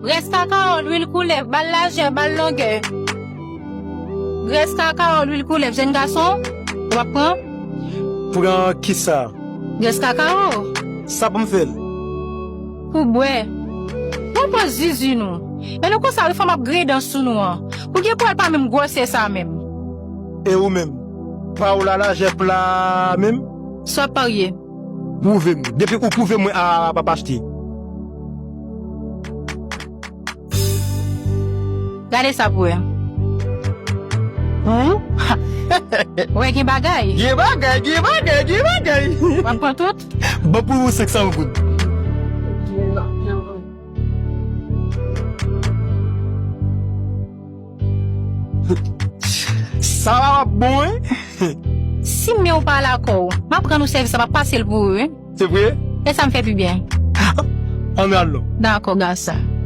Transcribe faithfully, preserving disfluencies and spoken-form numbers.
Grès kakao, lwil koulèv, ba l lajè, ba l longè. Grès kakao, lwil koulèv, jèn gason, w ap pran? Pran kisa? Grès kakao. Sa pou m fè l? Pou bwè. Nou pran zizi nou. E nou konsa wi, fanm ap griyen dan sou nou an. Pou gen pou al pa menm gwosè sa menm. E ou menm? Pa w la lajè pla menm? Sa w ap parye? Pwouve m. Depi ou pwouve mwen a p ap achte. Gade sa pou wè. Wè gen bagay. Gen bagay, gen bagay, gen bagay. W ap pran tout? Ban pou ou senk san goud. Sa va w ap bon, wi. Si men w pa lakò w, m ap rann ou sèvis la, m ap pase l pou ou, wi. Se vre? E sa m fè pi byen. Ann al non. Dakò, gason.